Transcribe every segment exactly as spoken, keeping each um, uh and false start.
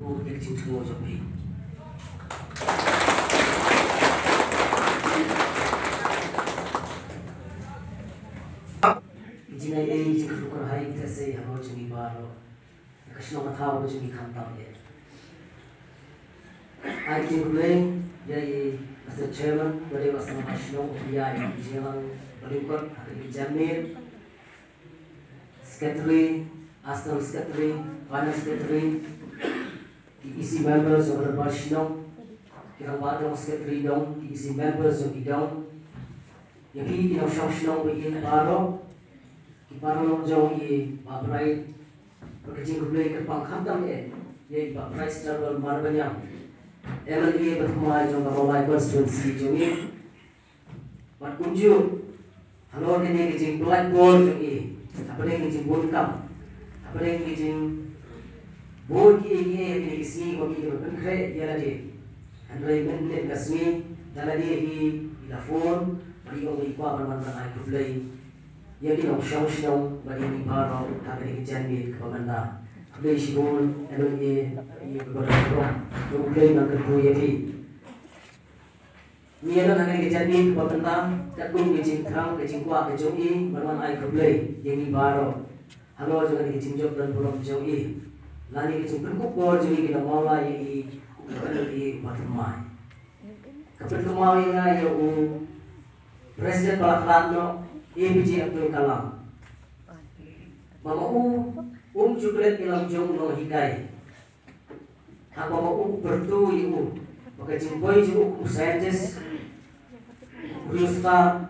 Ki jingthmu jong phi. Ki jingai ei, ki jingkyrkhu kyrhai, ki theh sei halor jong ngi baroh. Ka shnong ka thaw ka jong ngi khamtam eh. Ai ki jingkhublei ïa i Mister Chairman, ba dei ba sdang ba shnong u pynïaid ïa ki jingïalang ba lyngkot ha ka janmiet. Secretary, Assistant Secretary, Finance Secretary, ki E C members jong ka dorbar shnong, ki rangbah dong secretary dong, ki E C members jong ki dong, ïa phi ki nongshong shnong ba ïeit baroh, ki paralok jong i Bah Bright, bad ka jingkhublei kyrpang khamtam eh ïa i Bah Bright Starwell Marbaniang, M L A ba thymmai jong ka Mawlai constituency jong ngi. Bad kumjuh halor kane ka jingpynlait bor jong i, hapdeng ka jingbun kam, hapdeng ka jingbun kiei kiei ha kine ki sngi ba ngi dang pynkhreh ïa lade. Hynrei mynta ka sngi da lade hi i la phone bad i ong ba i kwah ban wan ban ai khublei ïa ki nongshong shnong bad ïa ngi baroh ha kane ka janmiet kaba mynta. Khublei shibun, M L A, ïa ka bor, khublei nongkyrkhu ïa phi. Ngi ïa don ha kane ka janmiet kaba mynta, katkum ka jingthrang ka jingkwah ka jong i ban wan ai khublei ïa ngi baroh halor jong kane ka jingjop don burom jong i. Lane ka jingpynkup bor jong i ki nongmawla ïa i, u kyrteng i uba thymmai. Ka pynkynmaw ïa nga ïa u President ba la khlad noh, A P J Abdul Kalam, ba ma u um ju klet ïalam jong u nonghikai. Haba ma u pyrto ïa u ba ka jingpoi jong u kum u scientist, u riewstad,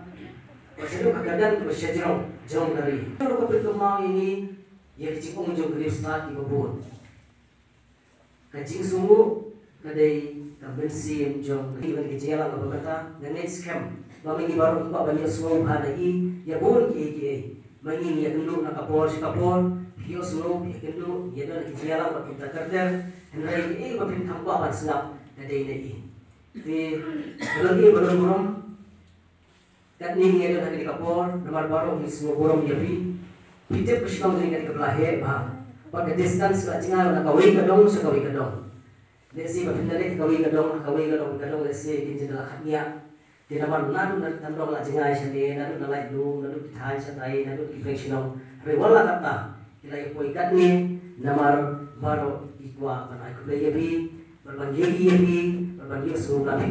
ba shaduh ka kyrdan kaba shajrong jong ka ri. Ka ruh ka pynkynmaw ïa ngi ïa ka jingong jong ka riewstad kiba bun. Ka jingsngew ka dei ka mynsiem jong ka ri. Ka jingïalang kaba mynta nga ngeit skhem ba ma ngi baroh ngi kwah ban ïohsngew bha na i ïa bun kiei kiei. Ma ngi ngi ïakynduh na ka por sha ka por, phi ïohsngew, phi ïakynduh, ngi ïadon ha ka jingïalang bad kumta ter ter, hynrei kaei ba phin kham kwah ban sngap ka dei na i. Te ka long ïa ba don burom. Katne ngi ïadon ha kane ka por namar baroh ngi sngewburom ïa phi. Phi tip ka shnong jong ngi ka dei kaba la heh bha, bad ka distance ka la jngai na kawei ka dong sha kawei ka dong. Lehse ba phin da leit kawei ka dong ha kawei ka dong, ka dong lehse kin jin da la khatngiah. Te namar naduh na Tandong la jngai shane, naduh na Laitlum, naduh ki thaiñ shatai, naduh ki pdeng shnong. Hynrei wat la katta ki la ïa poi katne namar baroh ki kwah ban ai khublei ïa phi, ban ban ïohi ïa phi, ban ban ïohsngew na phi.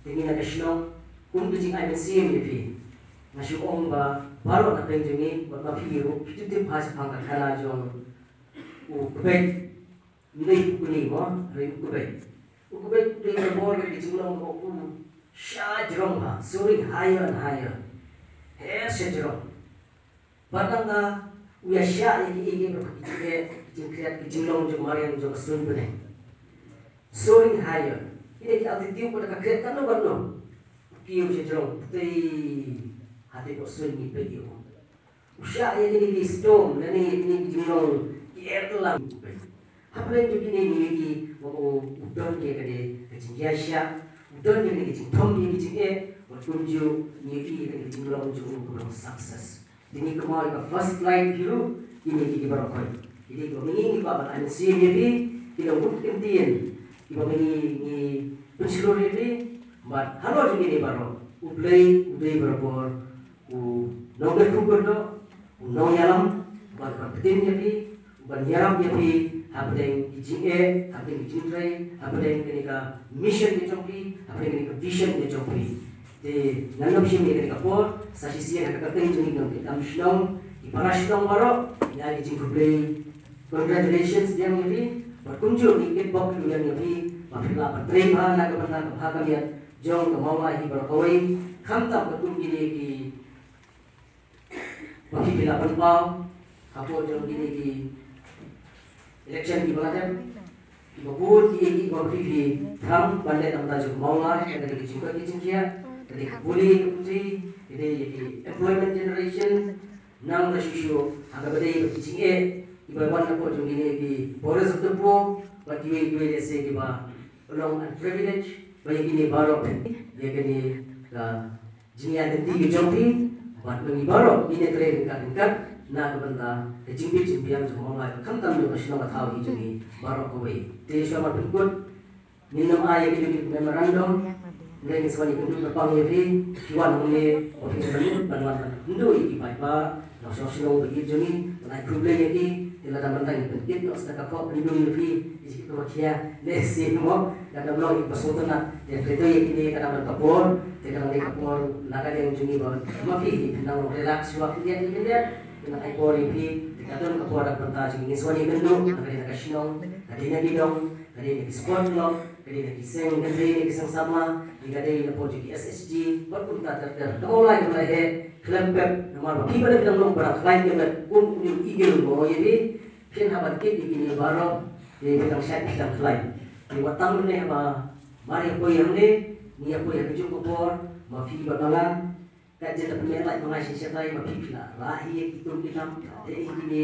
Te ngi na ka shnong kum ka jingai mynsiem ïa phi, nga shu ong ba baroh na pdeng jong ngi bad ma phi ruh phi tip tip bha shaphang ka khana jong u Kbeit. Ym dei u Kuni mo, hynrei u Kbeit. U Kbeit u dei u bor ka jinglong ba u shah jrong bha, soaring higher and higher. Her shah jrong. Bad nangta u ïa shah ïa kiei kiei baroh ki jingeh, jingkhriat, ki jinglong jong mariang jong ka suiñ bneng. Soaring higher. Ine ki altitude ba ka khriat katno katno. U kiew shah jrong, putei. Hate ko suiñ ngi peit ïa u. U shah ïa kine ki storm, lane kine ki jinglong, ki erlang. Hapdeng jong kine ngi ïohi ba u don ïa kane ka jingïaishah, u don ïa kane ka jingthom ïa ki jingeh, bad kumjuh ngi ïohi ïa kane ka jinglong jong u kaba long success. Te ngi kynmaw ïa ka first flight hi ruh, kine ki, ki baroh khoit. Ki dei kiba ma ngi ngi kwah ban ai mynsiem ïa phi, ki long kum ki ktien kiba ma ngi ngi pynshlur ïa phi, bad halor jong kine baroh U Blei u dei barabor u nongkyrkhu kyrdoh, u nongïalam, uban, uban pyntip ïa phi, uban ïarap ïa phi hapdeng ki jingeh, hapdeng ki jingtrei, hapdeng kane ka mission ka jong phi, hapdeng kane ka vision ka jong phi. Te ngan ym shim ïa kane ka por, sa shisien ha ka kyrteng jong ngi ki nongtrei kam shnong, ki para shnong baroh, ngi ai ki jingkhublei, congratulations biang ïa phi, bad kumjuh ngi kitbok ïa phi ba phi lah ban trei bha na ka bynta ka bha ka miat jong ka Mawlai hi baroh kawei, khamtam katkum kine ki ba phi, phi la pynpaw hapoh jong kine ki election kiba la dep, kiba bun kiei kiei kiba phi, phi thrang ban leh na ka bynta jong ka Mawlai, ka dei ki jingkoit ki jingkhiah, ka dei ka pule ka puthi, ka dei ki employment generation, nangta shuh shuh ha kaba dei ki jingeh kiba wan napoh jong kine ki poorest of the poor, bad kiwei kiwei lehse kiba long unprivileged, ba ïa kine baroh, ïa kane ka jingïaid lynti ka jong phi, bad ma ngi baroh ngin ïatrei ryngkat ryngkat, Na ka bynta ka jingbieit jingbiang jong ka Mawlai, khamtam jong ka shnong ka thaw hi jong ngi baroh kawei. Te shuwa ban pynkut, ngin nym ai ïa kine ki memorandum, hynrei ngin sa wan ïakynduh kyrpang ïa phi, phi wan hangne, ba phi ban wan ban ïakynduh ïa ki paidbah, na shnong shnong ba ïeit jong ngi, ban ai khublei ïa ki, te lada mynta ngin pynkit noh sa ka khoh kyndong ïa phi, ïa ki kaba khia, ne si mo, lada long ïa ki ba sngewtynnat, te phi to ïa kine ka dang don ka por, te ka dang don ka por, na ka liang jong ngi ba, ma phi, phi nang relax shuwa phi ïa ki phi ïa, phi nang ai por ïa phi, te ka don ka por da ka bynta jong ngi, ngin sa wan ïakynduh, na ka liang ka shnong, ka dei na ki dong, ka dei na ki sport club, ka dei na ki seng kynthei ne ki seng samla, ne ka dei na pdeng jong ki S H G, bad kumta ter ter. Ka Mawlai ka Mawlai eh, khlem pep, namar ba phi ba dei phi dang long ba dang khlaiñ ka met, kum u eagle mo ïa phi, phin hap ban kit ïa kine baroh, ïa phi dang shait phi dang khlaiñ. Te wat tang mynne haba mar ïa poi hangne, ngi ïa poi ha kajuh ka por, ma phi bad ma nga, Kat jan da pynmih lait ma nga shisha tai ma phi phi la rah hi ïa ki tum ki tam. Te ïa kine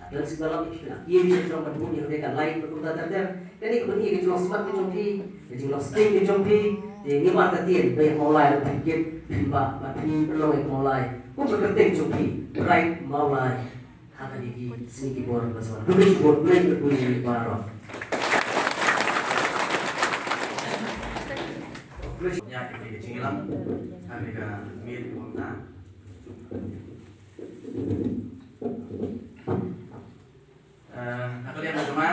la don shu galap ïa phi la ïa phi jong ban bun ïa ka lai ka tum ta ter ter. Kane ka ban ïa ka jinglong smat ka jong phi, ka jinglong sting ka jong phi. Te ngi mar ka tien ba ïa Mawlai la phi kit phi ba ba phi pynlong ïa ka Mawlai. Kum ka kyrteng jong phi Bright Mawlai. Ha kane ki sngi ki bor ba smat. Khublei shibun, khublei shibun ïa phi baroh. Khublei shibun ïa ka jingïalam ha kane ka miet kumta. Eh, na ka liang jong nga,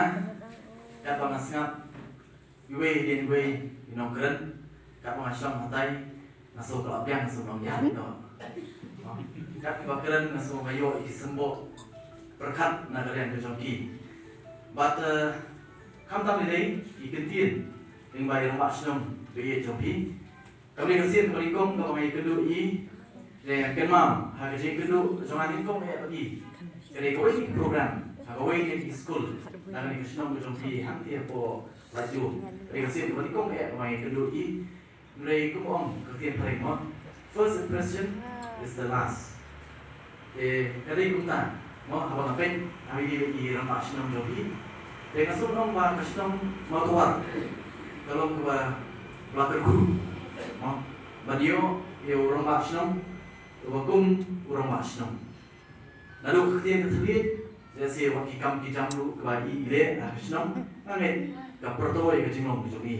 katba nga sngap iwei hadien iwei i nongkren, katba nga shong hatai, nga sngew ka la biang, nga sngew nongïalam noh. Kat kiba kren nga sngew nga ïoh ïa ki symboh pyrkhat na ka liang ka jong ki. Bad, eh, khamtam lei lei i kyntien lyngba i rangbah shnong ba ïeit jong phi. Ka dei ka sien kaba nyngkong kaba nga ïakynduh ïa i. Te nga kynmaw ha ka jingïakynduh jong nga nyngkong eh bad i, ka dei kawei ka program ha kawei ka skul na kane ka shnong ka jong phi hangtei hapoh Laitjum. Ka dei ka sien kaba nyngkong eh kaba nga ïakynduh ïa i. Hynrei kum ong ka ktien phareng mo, first impression is the last. Te ka dei kumta mo, haba nga peit ha ïa i rangbah shnong jong phi, te nga sngew ong ba ka shnong Mawtawar ka long kaba la kyrkhu mo ban ïoh ïa u rangbah shnong uba kum u rangbah shnong. Naduh ka ktien ka thylliej, lehse wat ki kam ki jam ruh kiba i i leh ha ka shnong, nga ngeit ka pyrthoi ka jinglong ka jong i.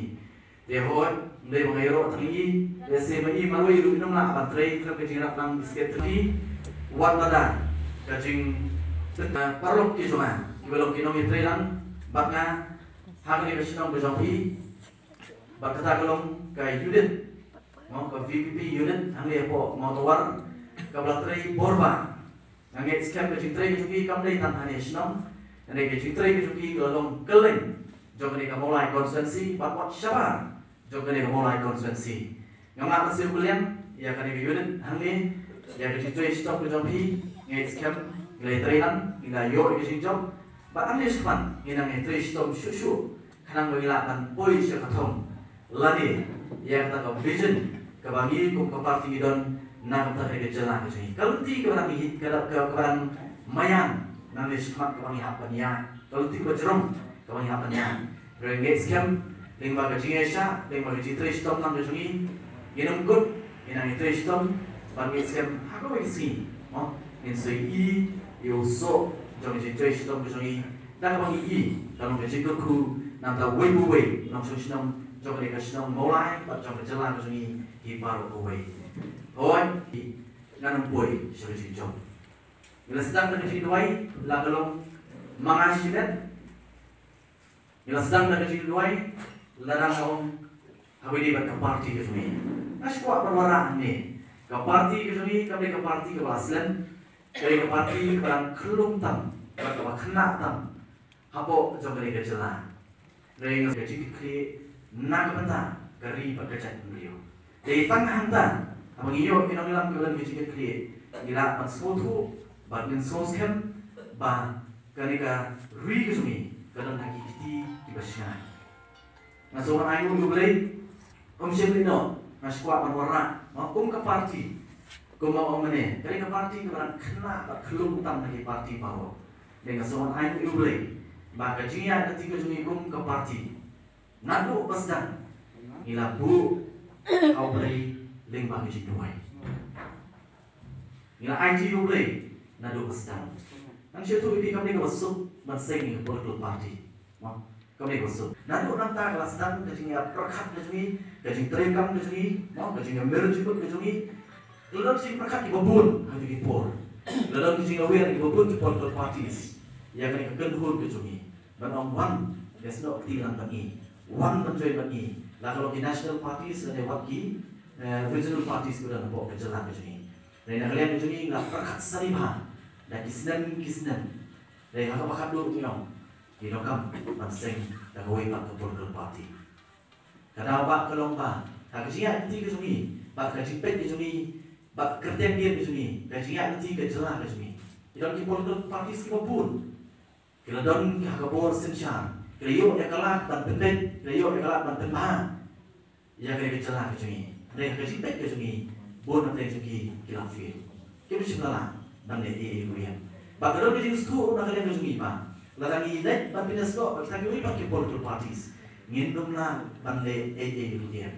Te hooid, ym dei ba nga ïaroh tang ïa i, lehse ma i marwei ruh i nym lah ban trei khlem ka jingïarap lang ka secretary, wat lada ka jing, eh, paralok ki jong nga kiba long ki nongïatreilang bad nga ha kane ka shnong ka jong phi, bad kata ka long ka unit, mo, ka V P P unit hangne hapoh Mawtawar kaba la trei bor bha. Nga ngeit skhem ka jingtrei ka jong ki kam dei tang hangne shnong, hynrei ka jingtrei ka jong ki ka la long kylleng jong kane ka Mawlai constituency bad wat shabar jong kane ka Mawlai constituency. Ngam lah ban siew kylliang ïa kane ka unit hangne, ïa ka jingtrei shitom ka jong phi. Ngeit skhem ngi la ïatrei lang, ngi la ïoh ïa ka jingjop bad hangne shakhmat ngi nang ïatrei shitom shuh shuh khnang ba ngi lah ban poi sha ka thong lane ïa kata ka vision kaba ngi kum ka party ngi don na ka bynta ka jylla ka jong ngi. Ka lynti kaba ngi, ka, ka, kaba ngi maïan nangne shakhmat kaba ngi hap ban ïaid. Ka lynti kaba jrong kaba ngi hap ban ïaid. Hynrei ngeit skhem lyngba ka jingïaishah, lyngba ka jingtrei shitom lang ka jong ngi, ngin ym kut, ngin nang ïatrei shitom, bad ngeit skhem ha kawei ka sngi, mo, ngin sa ïohi ïa u soh jong ka jingtrei shitom ka jong ngi. Da kaba ngi ïohi ka long ka jingkyrkhu na bynta uwei pa uwei u nongshong shnong jong kane ka shnong Mawlai bad jong ka jylla ka jong ngi hi baroh kawei. Hooid, ngan ym poi sha ka jingjop. Ngi la sdang da ka jingduwai, la ka long ma nga shimet. Ngi la sdang da ka jingduwai, la dang ong haba ïadei bad ka party ka jong ngi. Nga shu kwah ban wanrah hangne, ka party ka jong ngi kam dei ka party kaba la slem. Ka dei ka party kaba dang khyllung tam bad kaba khynnah tam hapoh jong kane ka jylla. Hynrei nga ka jingkitkhlieh na ka bynta ka ri bad ka jaitbynriew. Dei tang hangta haba ngi ïoh ki nongïalam kiba don ka jingkitkhlieh, ngi lah ban sngewthuh bad ngin sngewskhem ba kane ka ri ka jong ngi ka don ha ki kti kiba shngaiñ. Nga sngewbha ai nguh ïa U Blei, um shym leit noh, nga shu kwah ban wanrah, nga kum ka party, kumba ong mynne, kane ka party kaba dang khynnah bad khyllung tam na ki party baroh. Te nga sngewbha ai nguh ïa U Blei ba ka jingïaid lynti ka jong ngi kum ka party, naduh ba sdang ngi la buh ha U Blei lyngba ka jingduwai. Ngi la aiti ïa U Blei Naduh ba sdang. Ngan shu ïathuh ïa phi kumne kaba suk ban seng ïa ka political party. Mo, kumne kaba suk. Naduh nangta ka la sdang ka jingïapyrkhat ka jong ngi, ka jingtrei kam ka jong ngi, mo, ka jingïamir jingmut ka jong ngi. Ka la don ka jingpyrkhat kiba bun ha kine ki por. Ka la don ka jingaware kiba bun ki political parties ïa kane ka kynhun ka jong ngi. Ban ong wan ïasnoh kti lang bad ngi, wan ban join bad ngi, la ka long ki national parties lane wat ki, eh, regional parties kiba don hapoh ka jylla ka jong ngi. Hynrei na ka liang ka jong ngi la pyrkhat sani bha da ki snem ki snem. Hynrei ha kaba khatduh ngi ong, ngi donkam ban seng da kawei pat ka political party. Ka daw ba ka long ba ha ka jingïaid lynti ka jong ngi bad ka jingpeit ka jong ngi bad ka kyrteng dien ka jong ngi, ka jingïaid lynti ka jylla ka jong ngi, ki don ki political parties kiba bun. Ki la don ha ka bor synshar, ki la ïoh ïa ka lad ban pynbeit, ki la ïoh ïa ka lad ban pynbha ïa kane ka jylla ka jong ngi. Hynrei ha ka jingpeit ka jong ngi, bun na pdeng jong ki ki la fail. Kim shym la lah ban leh ei ei ruh em. Bad ka don ka jingsngewthuh na ka liang ka jong ngi ba lada ngi leit ban pynïasnoh bad kita kiwei pat ki political parties, ngin ym lah ban leh ei ei ruh em.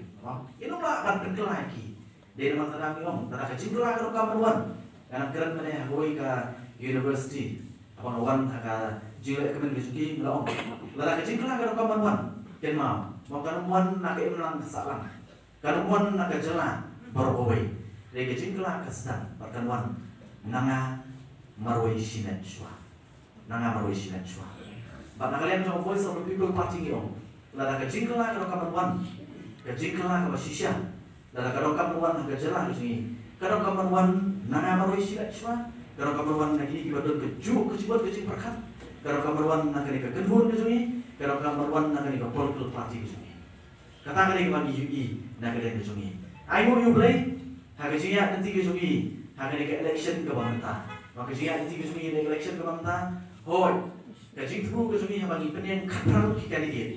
Ngin ym lah ban pynkylla ïa ki. Dei namar kata ngi ong, lada ka jingkylla ka donkam ban wan. Nga nang kren mynne ha kawei ka university. Haba nga wan ha ka jingleh kmen ka jong ki, nga la ong, lada ka jingkylla ka donkam ban wan, kynmaw, mo, kan ym wan na ka imlang ka sahlang, kan ym wan na ka jylla baroh kawei. Hynrei ka jingkylla ka sdang bad kan wan na nga marwei shi miet shuwa. Na nga marwei shi miet shuwa. Bad na ka liang jong Voice of the People Party ngi ong, lada ka jingkylla ka donkam ban wan, ka jingkylla kaba shisha, lada ka donkam ban wan ha ka jylla ka jong ngi, ka donkam ban wan na nga marwei shi miet shuwa. Ka donkam ban wan na kine kiba don kajuh kajuh ka jingpyrkhat. Ka donkam ban wan na kane ka kynhun ka jong ngi. Ka donkam ban wan na kane ka political party ka jong ngi. Kata ka dei kaba ngi ïohi na ka liang ka jong ngi. Ai nguh ïa U Blei, ha ka jingïaid lynti ka jong ngi ha kane ka election kaba mynta, ha ka jingïaid lynti ka jong ngi ha ka election kaba mynta, hooid, ka jingthmu ka jong ngi haba ngi pynïeng khatphra ngut ki candidate,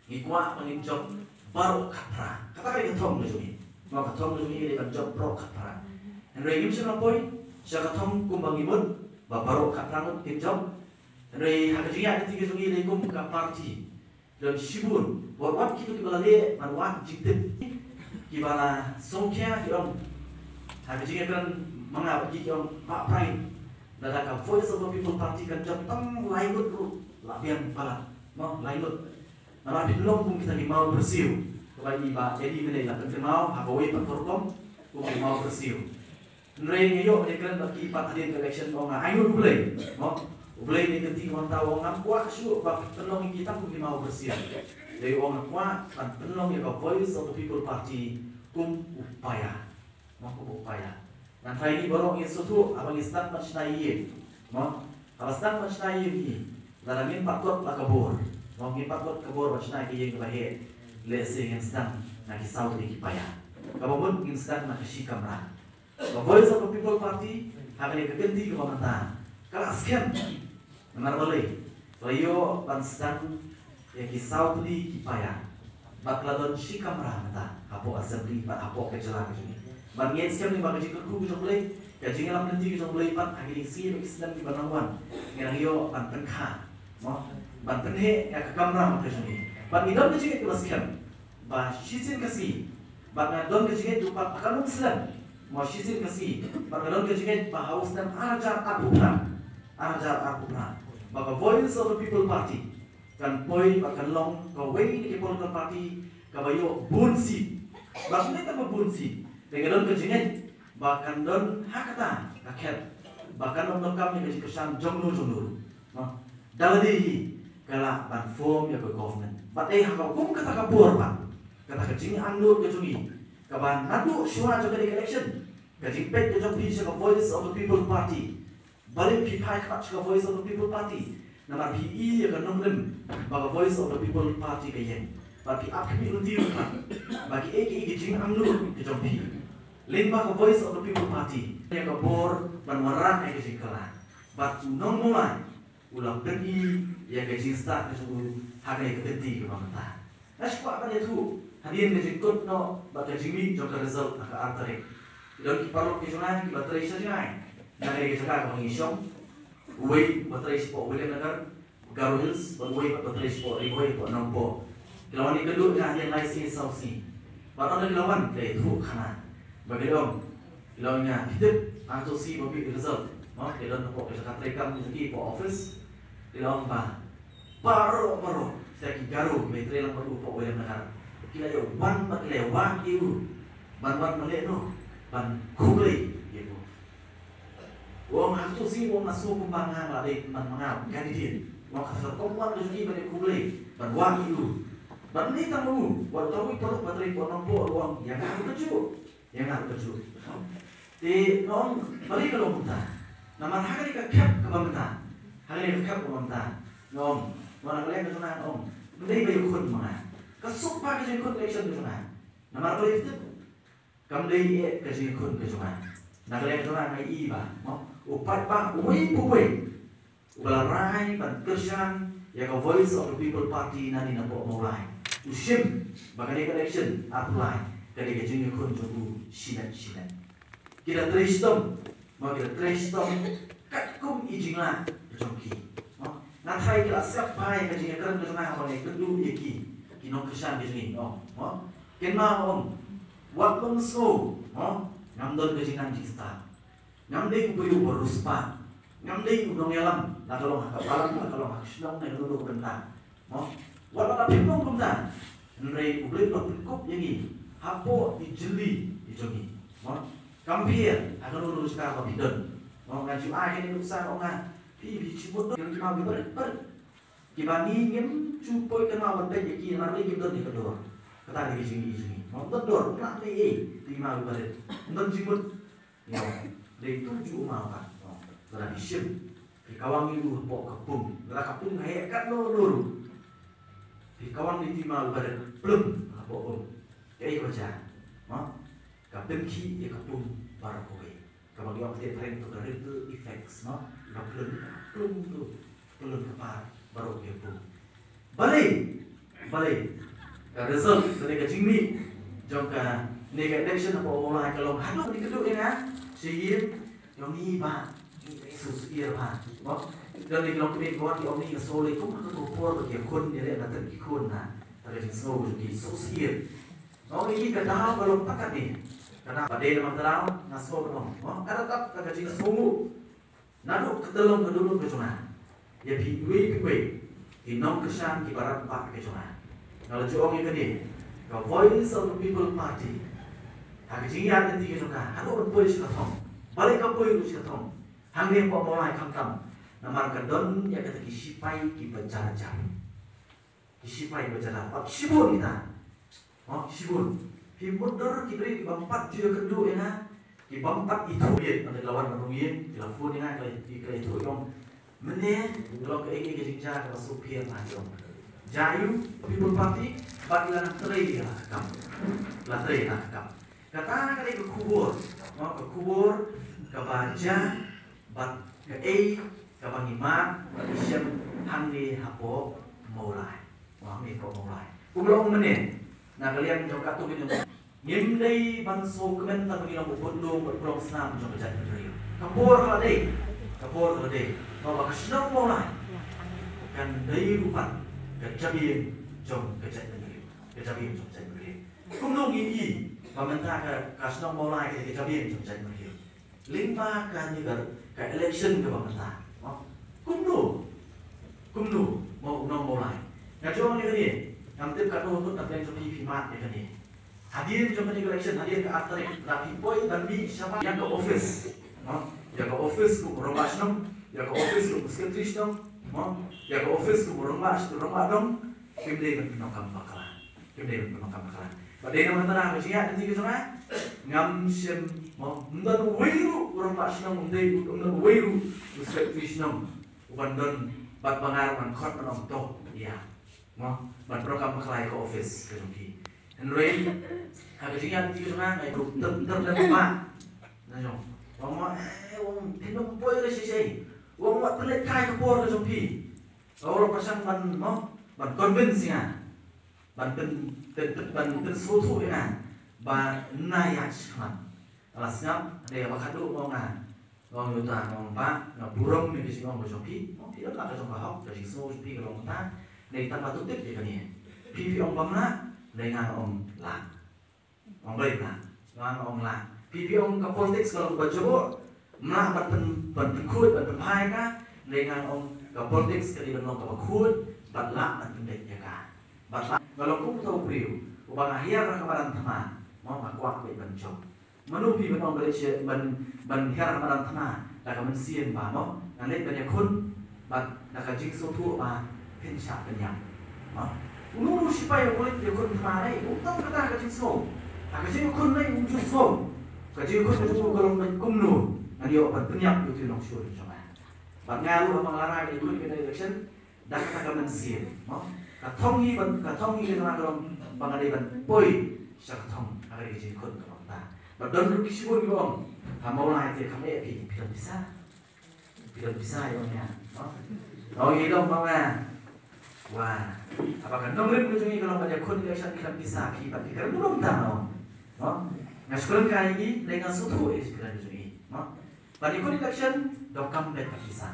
ngi kwah ba ngin jop baroh khatphra. Kata ka dei ka thong ka jong ngi. Mo, ka thong ka jong ngi ka dei ban jop baroh khatphra. Hynrei ngim shym la poi sha ka thong kumba ngi mut ba baroh khatphra ngut kin jop. Hynrei ha ka jingïaid lynti ka jong ngi dei kum ka party. Don shibun, wat wat kito kiba la leh ban wad jingtip, kiba la sngewkhia, ki ong, ha ka jingïakren ma nga bad ki, ki ong, Bah Bright, lada ka Voice of the People Party kan jop tang lai ngut ruh la biang palat. Mo, lai ngut. Namar phin long kum kita ki maw pyrsiew, kaba i Bah Eddie mynne la pynkynmaw ha kawei pat ka rukom, kum ki maw pyrsiew. Hynrei nga ïoh ban ïakren bad ki pat hadien ka election, ong nga, ai nguh U Blei. Mo, U Blei ne kynti mynta, ong, ngam kwah shuh ba pynlong ïa ki tang kum ki maw pyrsiew. Dei, ong, nga kwah ban pynlong ïa ka Voice of the People Party kum u paia. Mo, kum u paia. Nangta ïa ngi baroh ngi sngewthuh haba ngi sdang ban shna ïing. Mo, haba sdang ban shna ïing ngi, lada ngim pat kot la ka bor, mo, ngim pat kot ka bor ban shna ïa ka ïing kaba heh, lehse ngin sdang na ki saw tylli ki paia. Kaba mut ngin sdang na ka shi kamra. Ka Voice of the People Party ha kane ka kynti kaba mynta ka la skhem. Namar balei? Ka la ïoh ban sdang ïa ki saw tylli ki paia bad ka la don shi kamra mynta hapoh Assembly bad hapoh ka jylla ka jong ngi. Bad ngi skhem lyngba ka jingkyrkhu ka jong U Blei, ka jingïalam lynti ka jong U Blei bad ha kine ki sngi bad ki snem kiban nang wan, ngi nang ïoh ban pynkha, mo, ban pynheh ïa ka kamra ka jong ngi. Bad ngi don ka jingngeit kaba skhem ba shisien ka sngi, bad nga don ka jingngeit ruh pat ba kan ym slem, mo, shisien ka sngi, bad nga don ka jingngeit ba ha u snem ar hajar arphew phra, ar hajar arphew phra, ba ka Voice of the People Party kan poi bad kan long kawei na ki political party kaba ïoh bun seat. Bad ne kaba bun seat, te nga don ka jingngeit ba kan don ha kata ka khet ba kan ym donkam ïa ka jingkyrshan jong no jong no. Mo, da lade hi ka lah ban form ïa ka government. Bad dei ha ka kum kata ka por pat, kata ka jingangnud ka jong ngi, kaba naduh shuwa jong kane ka election, ka jingpeit ka jong phi sha ka Voice of the People Party. Balei phi phai khmat sha ka Voice of the People Party? Namar phi i ïa ka nongrim ba ka Voice of the People Party ka ïeng. Bad phi ap khmih lynti ruh pat ba kiei kiei ki jingangnud ka jong phi lyngba ka Voice of the People Party, ïa ka bor ban wanrah ïa ka jingkylla. Bad u nongmawlai u la pyni ïa ka jingstad ka jong u ha kane ka kynti kaba mynta. Nga shu kwah ban ïathuh hadien ka jingkut noh bad ka jingmih jong ka result ha ka ar tarik. Ki don ki paralok ki jong nga kiba trei sha jngai na kane ka jaka kaba ngi shong. Uwei uba trei shapoh Williamnagar, Garo Hills, bad uwei pat uba trei shapoh Ri Bhoi hapoh Nongpoh. Ki la wan ïakynduh ïa nga hadien lai sngi saw sngi. Bad ynda ki la wan ki la ïathuh khana. Ba ki la ong, ki la ong ïa nga, phi tip, ha kato sngi ba mih result, Mo, ki don hapoh ka jaka treikam jong ki hapoh office. Ki la ong ba baroh baroh, sa ki Garo kiba trei lang bad u hapoh Williamnagar, ki la ïa wan bad ki la ïa wad ïa u ban wan ban leh noh, ban khublei ïa u. U ong ha kato ka sngi u ong nga sngew kumba nga la dei man ma nga u candidate. U ong ka sdang kum wan ka jong ki ban ïa khublei, ban wad ïa u. Ban leh tang u, wat uta uwei paralok ba trei hapoh Nongpoh u ong ïa nga ruh kajuh. Ïa nga ruh kajuh. Te nga ong balei ka long kumta? Namar ha kane ka khep kaba mynta, ha kane ka khep kaba mynta, nga ong, nga ong na ka liang ka jong nga, nga ong ym dei ba ïakhun ma nga. Ka suk bha ka jingïakhun election ka jong nga. Namar balei tip? Kam dei eh ka jingïakhun ka jong nga. Na ka liang ka jong nga nga i ba, mo, u paidbah uwei pa uwei uba la rai ban kyrshan ïa ka Voice of the People Party nangne napoh Mawlai, u shim ba kane ka election arphew lai ka dei ka jingïakhun jong u shimet shimet. Ki da trei shitom, mo, ki da trei shitom katkum i jinglah ka jong ki. Mo, nga tharai ki la sngap bha ïa ka jingïakren ka jong nga haba nga ïakynduh ïa ki, ki nongkyrshan ka jong ngi, mo, mo. Kynmaw, ong, wat ym sngew, mo, ngam don ka jingnang jingstad. Ngam dei u briew uba riewspah. Ngam dei u nongïalam, la ka long ha ka balang, la ka long ha ka shnong, ne kano kano ka bynta, mo. Wat la phim long kumta, hynrei U Blei u la pynkup ïa ngi hapoh i jylli i jong ngi, mo. Kam pher ha kano kano ka jaka ba phi don, mo. Nga ju ai kane ka nuksa, ong nga, phi, phi jingmut don ki mawbah barit barit kiba ngi ngim ju poi kynmaw ban peit ïa ki, namar ba kim don ïa ka dor. Kata ka dei ka jingim jong ngi, mo. Ym don dor, ym lah ei ei, ki mawbah barit. Ym don jingmut. Ïa, dei tu ju u maw ka. Lada phi shim, phi kawang ïa u hapoh ka pung. Lada ka pung ka heh katno katno ruh, phi kawang ïa u maw ka dei plung hapoh pung. Kaei kaba jia? Mo? Ka pynkhih ïa ka pung baroh kawei. Kaba ngi ong ha ka phareng tu ka ripple effects, mo? Ka plung, ka plung tu, plung ka par baroh kawei pung. Balei, balei ka result lane ka jingmih jong kane ka election hapoh Mawlai ka long haduh kane ka duh ïa nga, sha ïing, ïa ngi ba ngi shu shu ïa ba, mo. Don ki longkmie ki wan ki ong, ngi nga sngewlei kum ha kato ka por ba ki ïakhun, ïaleh na teng ki khun na, ta ka jingsngew jong ki shu shu ïa. Nga ong ïa ki ka daw ka long pat katne. Ka daw ba dei namar ka daw nga sngew ka long, mo, ka daw ka, ka jingsngew. Naduh ka tyllong ka dulum ka jong nga, ïa phi iwei pa iwei ki nongkyrshan kiba rangbah ka jong nga, nga la ju ong ïa kane, ka Voice of the People Party, ha ka jingïaid lynti ka jong ka, haduh ban poi sha ka thong, balei ka poi ruh sha ka thong hangne hapoh Mawlai, khamtam namar ka don ïa kata ki shipai kiba jar jar. Ki shipai ba jala pat shibun kita. Oh, shibun. Phi mutdur ki briew ki bym pat ju ïakynduh ïa nga, ki bym pat ithuh ïa nga, hynrei la wan na rung ïing, ki la phone ïa nga, ki la, ki la ithuh ïa nga. Mynne ka long kaei kaei ka jingjia kaba sngewphier na jong. Jia ïa u People Party, bad la nang trei ïa la ka kam. La trei ïa la ka kam. Kata ka dei ka khubor. Oh, ka khubor kaba jia. Bad kaei kaba ngi mad bad ngi shem hangne hapoh Mawlai. Mo, hangne hapoh Mawlai. Kumba long mynne, na ka liang jong katto katne, ngim dei ban sngewkmen tang ba ngi long u bynlung bad u pynlong snam jong ka jaitbynriew. Ka por ka la dei, ka por ka la dei, ba ka shnong Mawlai kan dei ruh pat ka jabieng jong ka jaitbynriew, ka jabieng jong ka jaitbynriew. Kumno ngi i ba mynta ka, ka shnong Mawlai ka dei ka jabieng jong ka jaitbynriew? Lyngba kane ka, ka election kaba mynta, mo? Kumno? Kumno, mo, u nong Mawlai? Nga ju ong ïa kane, ngam tip katno ngut na pdeng jong phi phi mad ïa kane. Hadien jong kane ka election, hadien ka ar tarik, lada phi poi ban mih shabar ïa ka office, mo? Ïa ka office kum u rangbah shnong, ïa ka office kum u secretary shnong, mo? Ïa ka office kum u rangbah, rangbah dong, kim dei ban pyndonkam bakla. Kim dei ban pyndonkam bakla. Ba dei namar kata ka jingïaid lynti ka jong nga, ngam shym, mo, ym don uwei ruh u rangbah shnong, ym dei, ym don uwei ruh u secretary shnong uban don bad ba nga ruh ngan khot ban ong to ïa, mo, ban pyndonkam bakla ïa ka office ka jong ki. Hynrei ha ka jingïaid lynti ka jong nga, nga ïathuh ter ter lem ba na jong, u ong, mo, eh, u ong phin ym poi re shisha. U ong wat pynleit kai ka por ka jong phi. Nga ruh pyrshang ban, mo, ban convince ïa nga, ban pyn, pyn, pyn, ban pynsngewthuh ïa nga ba nga ïaid shakhmat. Nga la sngap, hynrei haba khadduh nga ong, nga ong ïa uta, nga ong, bah, nga burom ïa ka jingong ka jong phi. Mo, phi don la ka jong ka hok, ka jingsngew jong phi ka long kumta. Hynrei tang ba to tip ïa kane, phi phi ong bym lah, hynrei nga ong lah. Ong, balei lah? Nga ong lah. Phi phi ong ka politics ka long kaba jaboh. Mlah ban pyn, ban pynkhuid, ban pynphai ka, hynrei nga ong ka politics ka dei ban long kaba khuid, bad lah ban pyndait ïa ka. Bad lah, nga long kum uta u briew uba nga hiar ha ka madan thma, mo, nga kwah beit ban jop. Mano phi ban ong ba leit sha, ban, ban hiar ha madan thma da ka mynsiem ba, mo, ngan leit ban ïakhun, bad da ka jingsngewthuh ba phin shah pynïap. Ha? Uno uno u sipai uba leit ïakhun thma, nai, um tang kata ka jingsngew. Ha ka jingïakhun, nai, um ju sngew. Ka jingïakhun ka jong u ka long kumno, ngan ïoh ban pynïap ïa uto u nongshun jong nga. Bad nga ruh haba nga la rai ban ïakhun ha kane ka election, da kata ka mynsiem, mo? Ka thong hi ban, ka thong hi ka jong nga ka long ba nga dei ban poi sha ka thong ha kane ka jingïakhun, ka long kata. Bad don ruh ki shibun kiba ong, ha, Mawlai te kam eh phi, phi don pisa. Phi don pisa ïa u, ong ïa, no? Ong ïa u, ong ïa. Wah. Haba ka nongrim ka jong ngi ka long ban ïakhun election khlem pisa, phi pat phi kren kumno kumta, no? No? Nga shu kren kai ïa ngi, lei nga sngewthuh ïa ka jingkren ka jong ngi, no? Ban ïakhun election, donkam beit ka pisa.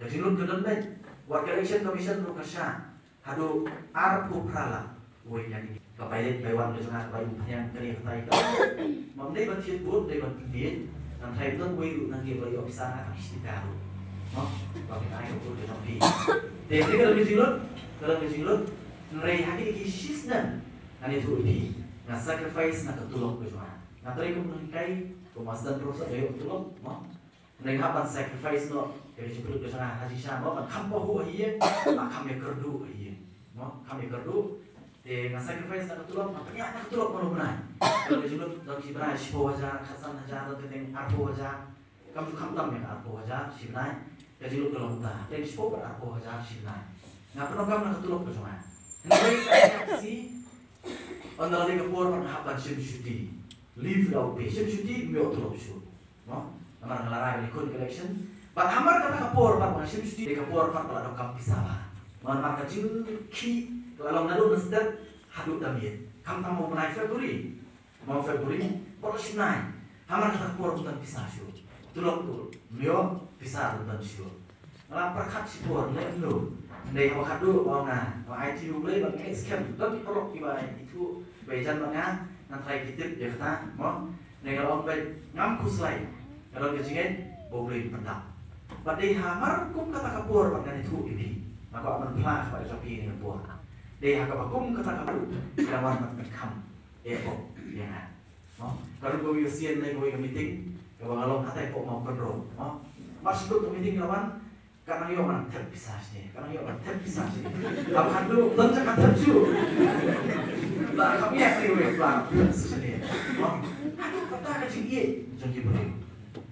Ka jinglut ka don beit. Wat ka Election Commission ruh ka shah haduh arphew phra lak. Wei, ïa ngi, ka pilot bai wan ka jong nga, ka bai u pynïang kane katai ka. Mam dei ban thied vote, dei ban thied. Nang trai ban wei ruh nang ïa bai officer nga tang shi tyngka ruh. Mo? Ba phi ai ka vote ka jong phi. Te phi ka don ka jinglut, ka don ka jinglut. Hynrei ha kine ki shisnem ngan ïathuh ïa phi. Nga sacrifice na ka tulop ka jong nga. Nga trei kum nonghikai, kum assistant professor, ïoh tulop, mo? Nga hap ban sacrifice noh ïa ka jingpynlut ka jong nga ha jingshisha, mo, ban kham pahuh ha ïing, ban kham ïakynduh ha ïing, mo, kham ïakynduh. Te nga sacrifice na ka tulop, nga pynïaid na ka tulop mano bnai. Ka jinglut don shi bnai shiphew hajar, khatsan hajar, don teng arphew hajar. Kam ju khamtam ïa ka arphew hajar shi bnai. Ka jinglut ka long kumta, teng shiphew bad arphew hajar shi bnai. Nga pyndonkam na ka tulop ka jong nga. Hynrei ka jingïaid ka sngi, ynda la dei ka por ba nga hap ban shim shuti, leave without pay, shim shuti, ym ïoh tulop shuh. Mo? Namar nga la rai ban ïakhun ka election. Bad hamar kata ka por pat ba nga shim shuti, dei ka por pat ba la donkam pisa bha. Mo, namar ka jingkhih ka la long naduh mynstep haduh da miet. Khamtam ha u bnai February. Mo, February, bad la shim bnai. Hamar kata ka por ym don pisa shuh. Tulop ruh ym ïoh, pisa ruh ym don shuh. Nga la pyrkhat shipor, leh kumno. Hynrei haba khatduh ba nga, nga aiti ïa U Blei ba nga ngeit skhem. Don ki paralok kiba ithuh, ba ïajan bad nga, ngan trai ki tip ïa kata, mo. Hynrei nga la ong beit, ngam khuslai. Ka don ka jingngeit ba U Blei un pyndap. Bad dei hamar kum kata ka por bad ngan ïathuh ïa phi. Nga kwah ban phla ha kaba jong phi ïa kane ka por. Dei ha kaba kum kata ka por, ki la wan ban pynkham eh pop ïa nga. Mo? Ka ruh kawei ka sien lei kawei ka meeting kaba nga long hatai pok Mawkynrew. Mo? Mar shu dut ka meeting ka la wan, ka nang ïoh ban thep pisa shane, ka nang ïoh ban thep pisa shane. Haba khatduh don jaka thep shuh. Ba ka pia kawei ba thep shane. Mo? Haduh kata ka jingïeit jong ki briew.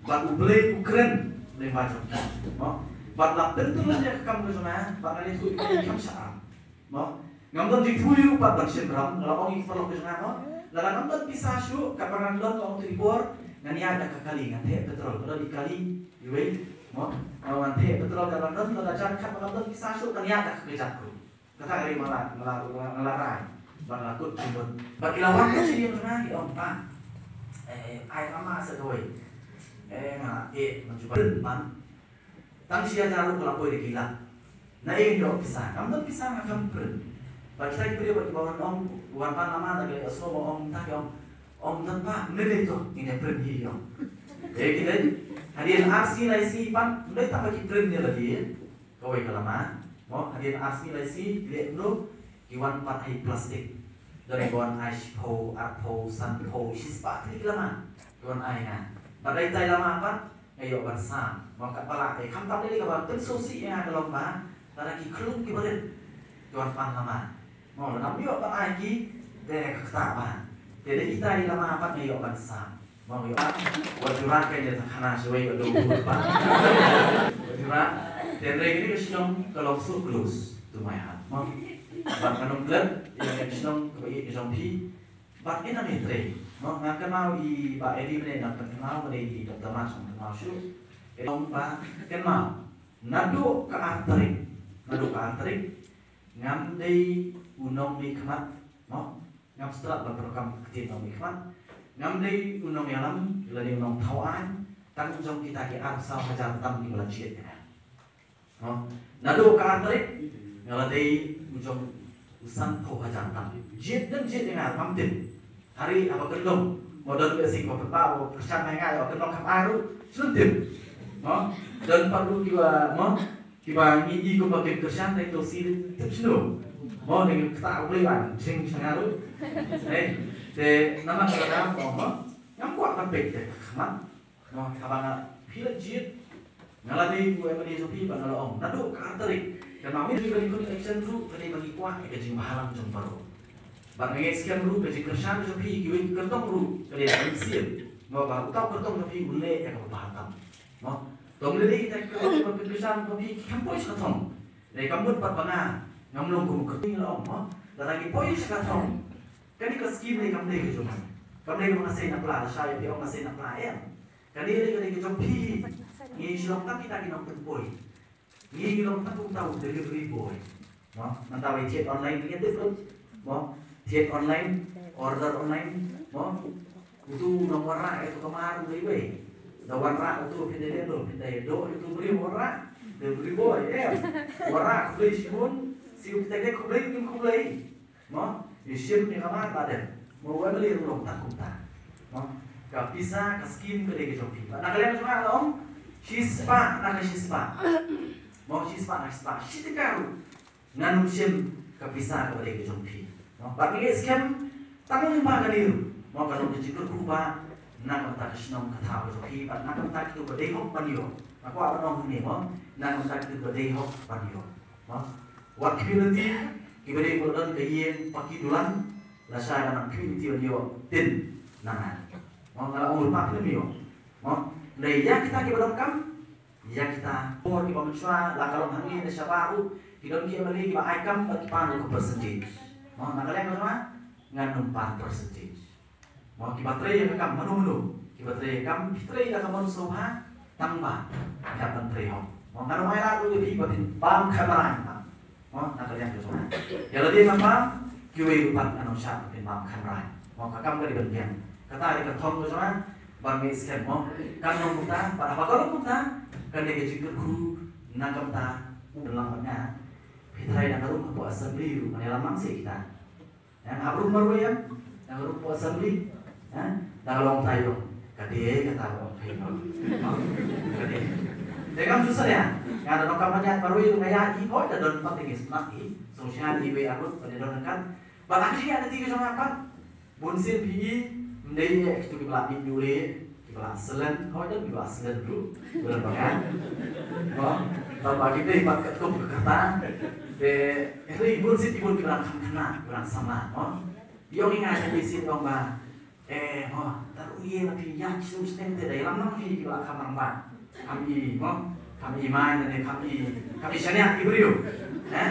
Bad U Blei u kren lyngba jong ki. Mo? Bad la pyntyllun ïa ka kam ka jong nga, bad nga ïathuh ïa ki kam shah. Mo? Ngam don jingthmu ruh pat ban shim ram, nga la ong ïa ki paralok ka jong nga, mo? Lada ngam don pisa shuh, katba ngan don, nga ong, to ïa por ngan ïaid da ka kali, ngan theh petrol, ka don i kali iwei, mo? Nga ong ngan theh petrol, katba ngan don, lada jan katba ngam don pisa shuh, ngan ïaid da ka kjat ruh. Kata ka dei ma nga la, nga la, nga la rai. Ba nga la kut jingmut. Ba ki la wan ka jingim jong nga, ki ong, pa, eh, eh, ai ma ma sa kawei. Eh, nga la, eh, man jubab man. Tang shi hajar ruh ka la poi da ki lak. Na ei ngan ïoh pisa? Ngam don pisa, nga kam print. Bad kita ki briew ba ki wan ong, wan pan lama da ki leh sngew ba ong, ta ki ong, ym don pa, ym dei to, ngin ïa print hi, ki ong. Te ki dei, hadien ar sngi lai sngi pat, ym dei tang ba ki print ïa lade kawei ka lama. Mo, hadien ar sngi lai sngi, ki leh kumno, ki wan pat ha i plastik. Don kiba wan ai shiphew, arphew, sanphew, shispah tylli ki lama ki wan ai nga. Bad da itai lama pat nga ïoh ban sam. Mo, katba lah, eh, khamtam lei kaba pynsngewsih ïa nga ka long ba lada ki khyllung kiba rit ki wan pan lama, mo, lada ym ïoh ban ai ki, te ka ktah bha. Te da itai lama pat nga ïoh ban sam. Mo, ïoh. Wat ju rah kein ïa ka khana shawei, wat ju rah. Wat ju rah. Te hynrei kane ka shnong ka long so close to my heart, mo. Bad ngan ym klet ïa kane ka shnong kaba ïeit ka jong phi. Bad ngin ym ïatrei. Mo, ngan kynmaw i Bah Eddie mynne, ngan pynkynmaw mynne, i Doctor March ngan kynmaw shuh. Ong ba kynmaw, naduh ka ar tarik, naduh ka ar tarik, ngam dei u nongmihkhmat, mo. Ngam stad ban pyndonkam ka ktien nongmihkhmat. Ngam dei u nongïalam lane u nongthaw aiñ tang u jong kita ki arphew saw hajar tam kiba la jied ïa nga. Mo, naduh ka ar tarik nga la dei u jong u sanphew hajar tam. Jied dang jied ïa nga, ngam tip. Hynrei haba kyndong Mo don ka sik ba pynpaw ba kyrshan, nga ïa ka nong kham ai ruh shlem tip. Mo don pat ruh kiba, mo kiba ngi i kumba kim kyrshan, dei to si tip shano. Mo dei kata U Blei ban jing sha nga ruh. Eh, te namar kata mo, mo ngam kwah ban peit te khmat. Mo haba nga phi la jied, nga la dei u M L A jong phi ba nga la ong naduh ka ar tarik. Kane ka dei ka election ruh ka dei ba ngi kwah ïa ka jingbhalang jong baroh. Bad nga ngeit skhem ruh ka jingkyrshan jong phi, kiwei ki kyrtong ruh ka dei ka mynsiem. Mo ba uta u kyrtong jong phi u leh ïa kaba bha tam. Mo to ym lei lei kita ki kyrtong ba phi kyrshan ba phi, ki kham poi sha ka thong. Dei ka mut pat ba nga ngam long kum u kyrtong, la ong mo lada ngi poi sha ka thong. Kane ka skim ne kam dei ka jong nga. Kam dei ka ba nga sei na pla, lashai ïa phi ong nga sei na pla, em. Kane dei ka dei ka jong phi. Ngi shu long tang kita ki nongpynpoi. Ngi ngi long tang kumta u delivery boy. Mo mynta ba thied online ngi tip ruh. Mo thied online, order online. Mo utu u nongwanrah ïa utu ka mar u dei uwei. Da wanrah utu phin dei, da phin dei, da utu u briew wanrah, delivery boy, em. Wanrah khublei shibun. Shu phi tang khublei, khublei. Mo ïa shim ïa ka mar la dep. Mo u M L A ruh long tang kumta. Mo ka pisa ka skim ka dei ka jong phi. Bad na ka liang jong nga la ong shispah na ka shispah. Mo shispah na ka shispah, shi tyngka ruh ngan ym shim ka pisa kaba dei ka jong phi. Mo bad ngi skhem tang lyngba kane ruh mo ka long ka jingkyrkhu ba na ka bynta ka shnong ka thaw ka jong phi bad na ka bynta kito ba dei hok ban ïoh. Nga kwah ban ong hangne mo na ka bynta kito ba dei hok ban ïoh. Mo wat community kiba dei ba don ka ïing paki dulan, lashai ba nang community ban ïoh tin na nga. Mo nga la ong ruh ba phi ym ïoh. Mo hynrei ïa kita kiba donkam, ïa kita por kiba mynshuwa la ka long hangne ne shabar ruh ki don ki M L A kiba ai kam bad ki pan ruh ka percentage. Mo na ka liang ka jong nga ngan ym pan percentage. Mo kiba trei ïa ka kam mano mano, kiba trei ïa ka kam, phi trei da ka mon sngewbha tang ba phi hap ban trei hok. Mo ngan ym ailad ruh ïa phi ba phin bam khamrain ba. Mo na ka liang ka jong nga. Ïa lade ngam bam, kiwei ruh pat ngan ym shah ba phin bam khamrain. Mo ka kam ka dei ban biang. Kata dei ka thong ka jong nga. Ban ngi skhem mo kan long kumta, bad haba ka long kumta kan dei ka jingkyrkhu na ka bynta u ban lang bad nga. Phi tharai na ka rum hapoh assembly ruh ngan ïalam lang seh kita. Ïa nga hap rum marwei ïa nga rum hapoh assembly. Ha? Da ka long tai long. Ka dei kata ka long tai long. Ka dei. Te ngam ju salia. Nga da donkam ban ïaid marwei ruh nga ïaid, i hoi da don pat, te ngi smat i. Sngewsih ïa iwei arngut ba dei don ryngkat. Bad ha ka jingïaid lynti ka jong nga pat, bun sien phi i, ym dei ïa kito kiba lah mih ïuleh, kiba lah slen, hooid don kiba lah slen ruh, kiba lah bangan. Mo, tang ba ki dei pat katkum ka kyrta. Te hynrei bun sien ki bun kiba lah khynnah, kiba lah samla, mo. Ïong i nga ïa ki sien ong ba, eh, mo, ta ruh ïa la phi ïa ki sum snem te dei lam nang phi kiba lah kham rangbah. Kham i, mo, kham i mai ne kham i, kham i shaniah ki briew. Eh?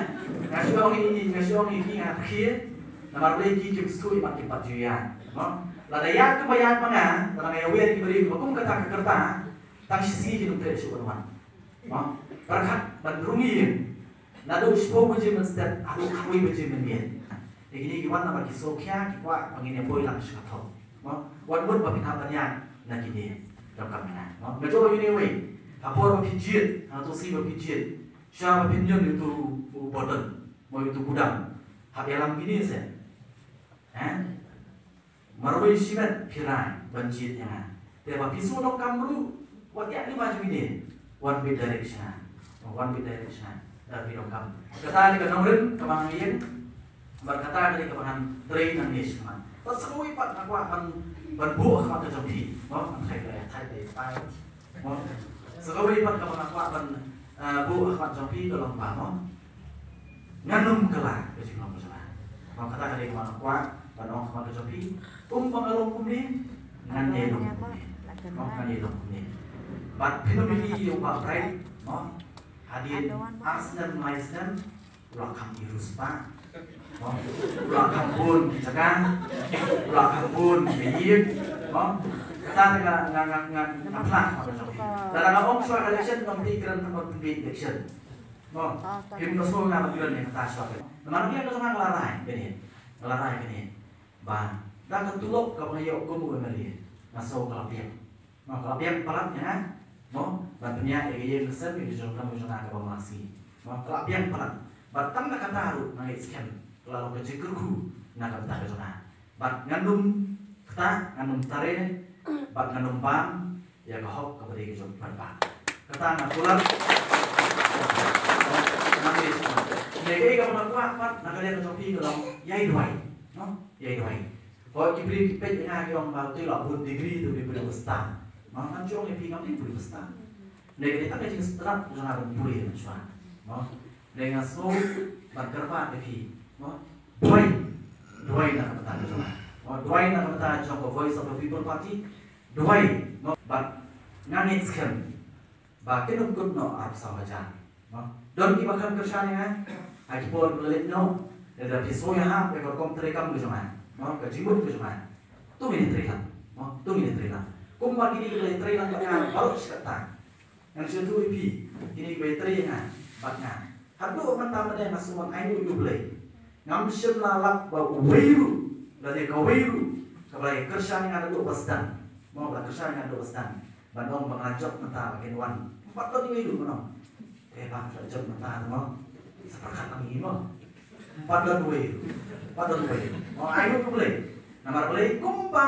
Nga shu ong i, nga shu ong i ki nga khie. Namar balei ki kim sngewthuh i mat kim pat ju ïaid. Mo? Lada ïaid kumba ïaid ma nga, lada nga ïawer ki briew ba kum kata ka kyrta, tang shi sngi kin ym treh shuh ban wan. Mo? Pyrkhat ban rung ïing. Naduh shiphew baje mynstep haduh khatwei baje mynmiet. Te kine ki wan namar ki sngewkhia, ki kwah ba ngin ïa poi lang sha ka thong. Mo, wat mut ba phin hap ban ïaid na kine. Donkam ïa nga. Mo, nga jooh ïa une uwei. Ha por ba phi jied, ha to sngi ba phi jied, sha ba phin ñion ïa utu u button, mo, ïa utu u budam, hap ïalam kine seh. Eh? Marwei shimet phi rai ban jied ïa nga. Te ba phi shu donkam ruh, wat ïaid lyngba jong ine. Wan bit direct sha nga. Wan bit direct sha nga. Da phi donkam. Kata dei ka nongrim kaba nga ïeng. Bad kata ka dei kaba ngan trei nangne shakhmat. Bad sa kawei pat nga kwah ban, ban buh ha khmat ka jong phi. Mo, ngan thait ka, thait ka, thait. Mo, sa kawei pat kaba nga kwah ban, eh, buh ha khmat jong phi ka long ba, mo, ngan ym kylla ka jinglong ka jong nga. Mo, kata ka dei kaba nga kwah ban ong ha khmat ka jong phi. Kumba nga long kumne, ngan ïai long kumne. Mo, ngan ïai long kumne. Bad phin ym ïohi ïa u Bah Bright, mo, hadien ar snem lai snem, u la kham ïa u riewspah. Mo, u la kham bun ki jaka, u la kham bun ki ïing. Mo, kata te nga, nga, nga, nga, nga phla ha ka jong phi. Lada nga ong shuwa election, ngan pynbeit, kren, ngan pynbeit election. Mo, kim da sngew nga ban kren ïa kata shuwa. Namar nga, ka jong nga, nga la rai kane, nga la rai kane. Ba da ka tulop kaba nga ïoh kum u M L A, nga sngew ka la biang. Mo, ka la biang palat ïa nga. Mo, ban pynïaid ïa ka ïing ka sem ïa ka jong ka jong nga kaba masi. Mo, ka la biang palat. Bad tang na kata ruh nga ngeit skhem ka la long ka jingkyrkhu na ka bynta ka jong nga. Bad ngan ym Kata ngan ym tare bad ngan ym bam ïa ka hok kaba dei ka jong u paidbah. Kata nga kular. Ngan ïa sngewthuh. Ne kaei kaba nga kwah pat na ka liang ka jong phi ka long ïai duwai. No? Ïai duwai. Hooid ki briew ki peit ïa nga ki ong ba u te u la bud degree te u dei u briew ba stad. No? Ngan shu ong ïa phi ngam dei u briew ba stad. Ne ka dei tang ka jingstad ka jong nga ban pule mynshuwa. No? Dei nga sngew ban kyrpad ïa phi, mo? Duwai, duwai na ka bynta ka jong nga. Mo, duwai na ka bynta jong ka Voice of the People Party. Duwai, mo, bad nga ngeit skhem ba kin ym kut noh arphew saw hajar. Mo, don kiba khlem kyrshan ïa nga ha ki por kiba la leit noh. Lada phi sngew ïahap ïa ka rukom treikam ka jong nga, mo, ka jingmut ka jong nga, to ngin ïatrei lang. Mo, to ngin ïatrei lang. Kumba kine kiba la ïatrei lang bad nga baroh shi katta. Ngan shu ïathuh ïa phi, kine kiba ïatrei ïa nga bad nga, haduh mynta mynne nga sngewbha ainguh ïa U Blei. Ngam shym la lap ba uwei ruh lane kawei ruh kaba la kyrshan ïa nga naduh ba sdang. Mo, ba la kyrshan ïa nga naduh ba sdang ban ong ba nga la jop mynta ba kin wan. Ym pat don uwei ruh ban ong, eh, ba la jop mynta, mo, sa pyrkhat lang ïa ngi, mo. Ym pat don uwei ruh. Ym pat don uwei ruh. Mo, ainguh ïa U Blei. Namar balei? Kumba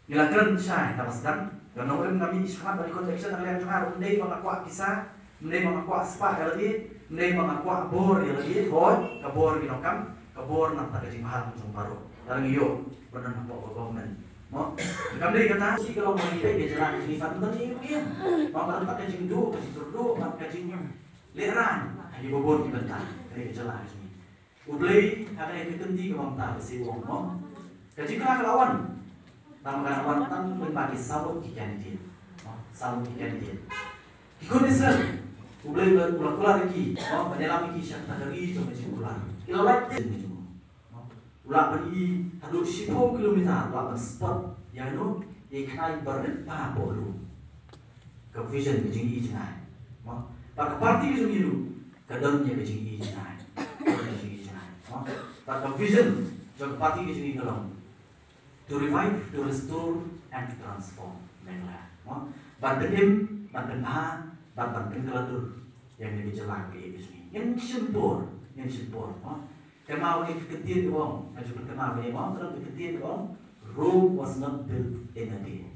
ngi la kren shai kaba sdang, ka nongrim ka mih shakhmat ba dei connection na ka liang jong nga ruh, ym dei ba nga kwah pisa, ym dei ba nga kwah spah ïa lade, ym dei ba nga kwah bor ïa lade, hooid ka bor ki nongkam, ka bor na ka bynta ka jingbhalang jong baroh. Lada ngi ïoh ban don hapoh ka government, mo, kam dei kata shi ka long ba ngi peit ka jylla ka jong ngi pat ym don ei ruh ïa. Mo, ka long pat ka jingduh, ka jingkyrduh, pat ka jinglehrain ha kiba bun ki bynta. Ka dei ka jylla ka jong ngi. U Blei ha kane ka kynti kaba mynta ba shu ong, mo, ka jingkhlaiñ ka la wan. Tang ba ka la wan tang lyngba ki saw ngut ki candidate. Mo, saw ngut ki candidate. Ki khun Israel, U Blei u la, u la kular ïa ki, mo, ban ïalam ïa ki sha kata ka ri jong ka jingkular. Ki la lait te, mo, u la ban ïohi haduh shiphew kilometer, u la ban spot ïa kano, ïa ki khynnai barit ba hapoh lum. Ka vision, ka jingïohi jngai. Mo, bad ka party ka jong ngi ruh ka don ïa ka jingïohi jngai. Ka don ïa ka jingïohi jngai. Mo, bad ka vision jong ka party ka jong ngi ka long to revive, to restore and to transform Meghalaya. Mo, ban pynim, ban pynbha, ban, ban pynkylla dur ïa kane ka jylla kaba ïeit ka jong ngi. Ngin shim por, ngin shim por. Mo, kynmaw ïa ka ktien kaba ong, nga ju pynkynmaw ïa ka, mo, ka ktien kaba ong, Rome was not built in a day.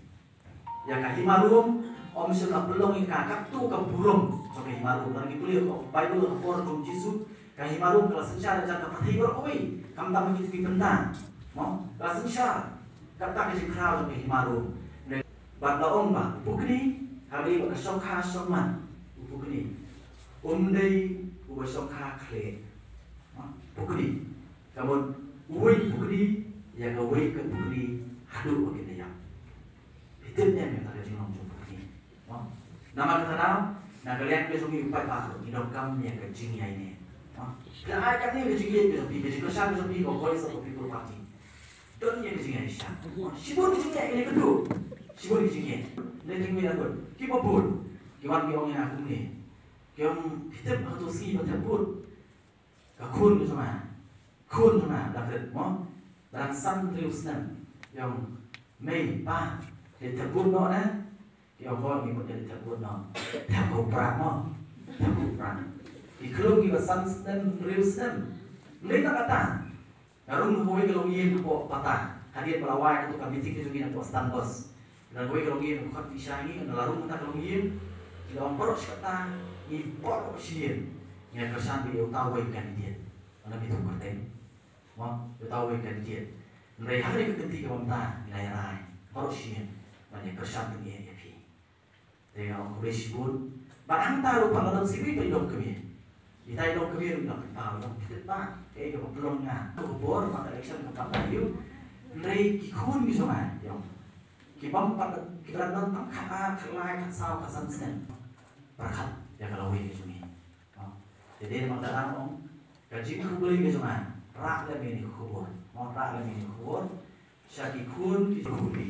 Ïa ka hima Rom, ym shym la pynlong ïa ka katto ka burom jong ka hima Rom. Lada ngi pule ïa ka Baibl, ka por jong U Jisu, ka hima Rom ka la synshar hajan ka pyrthei baroh kawei, khamtam ha kito ki bynta. Mo, ka la synshar. Kata ka jingkhraw jong ka hima Rom. Bad la ong ba u pukni, haba ïadei bad ka shongkha shongman, u pukni um dei uba shongkha khlieh. Mo, pukni. Ka mut uwei u pukni ïa kawei ka pukni haduh ba kin da ïap. Phi tip ne em ïa kata ka jinglong jong u pukni? Mo, namar kata daw, na ka liang ka jong ngi u paidbah ruh ngi donkam ïa ka jingïaineh. Mo, ka ai katne ka jingïeit ka jong phi, ka jingkyrshan ka jong phi, ka Voice of the People Party. Don ïa ka jingïaishah. Mo, shibun ka jingïeit kane ka duh. Shibun ka jingïeit. Lei teng mei la bun, kiba bun ki wan ki ong ïa nga kumne. Ki ong, phi tip ha kato sngi ba thep vote ka khun ka jong nga, khun jong nga, la kren, mo, ba dang san hynriew snem. Ki ong, mei, pa, leit thep vote noh ne? Ki ong, hooid, ngi mut leit thep vote noh. Thep ha u Prah, mo, thep ha u Prah. Ki khlung kiba san snem, hynriew snem. Ym dei tang kata, nga rung ha kawei ka longïing hapoh Pata hadien ba la wai kato ka meeting ka jong ngi hapoh Stanbos. Nga rung ha kawei ka longïing, ka khot phi sha ngi, nga la rung ha kata ka longïing. Ki la ong baroh shi katta, ngi baroh shi ïing ngi ïa kyrshan ïa uta uwei u candidate. Nga la mih tu kyrteng, mo, ïa uta uwei u candidate. Hynrei ha kane ka kynti kaba mynta ngi la ïa rai baroh shi ïing ban ïa kyrshan tyngeh ïa phi. Te nga ong khublei shibun. Bad hangta ruh pat la don sa iwei pat i longkmie. Ita i longkmie ruh i la pynpaw, i ong, phi tip ba kaei kaba pynlong nga, ka bor ba ka election ka pat la ïoh. Hynrei ki khun ki jong nga, i ong, ki bym pat, ki la don tang khatar, khatlai, khatsaw, khatsan snem. Pyrkhat ïa ka lawei ka jong ngi. Mo, te dei namar kata nga ong, ka jingkhublei ka jong nga, rah lem ïa kane ka khubor. Mo, rah lem ïa kane ka khubor sha ki khun ki jong ngi.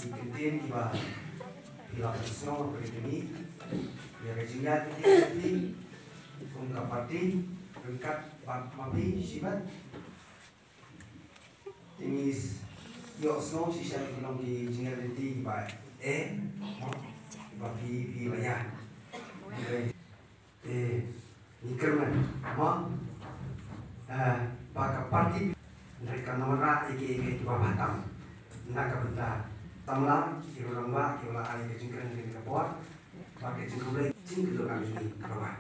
Ki kyntien kiba phi la pynsngew ha kane ka miet, ïa ka jingïaid lynti jong phi kum ka party ryngkat bad ma phi shimet. Te ngi ïohsngew shisha ki long ki jingïaid lynti kiba eh, kiba phi, phi la ïaid. Te ngi kyrmen mo ba ka party ngi kan wanrah ïa kiei kiei kiba bha tam na ka bynta samla kiba rangbah kiba la ai ka jingkren kane ka por bad ka jingkhublei jingkyrmen ïa ngi kaba bha.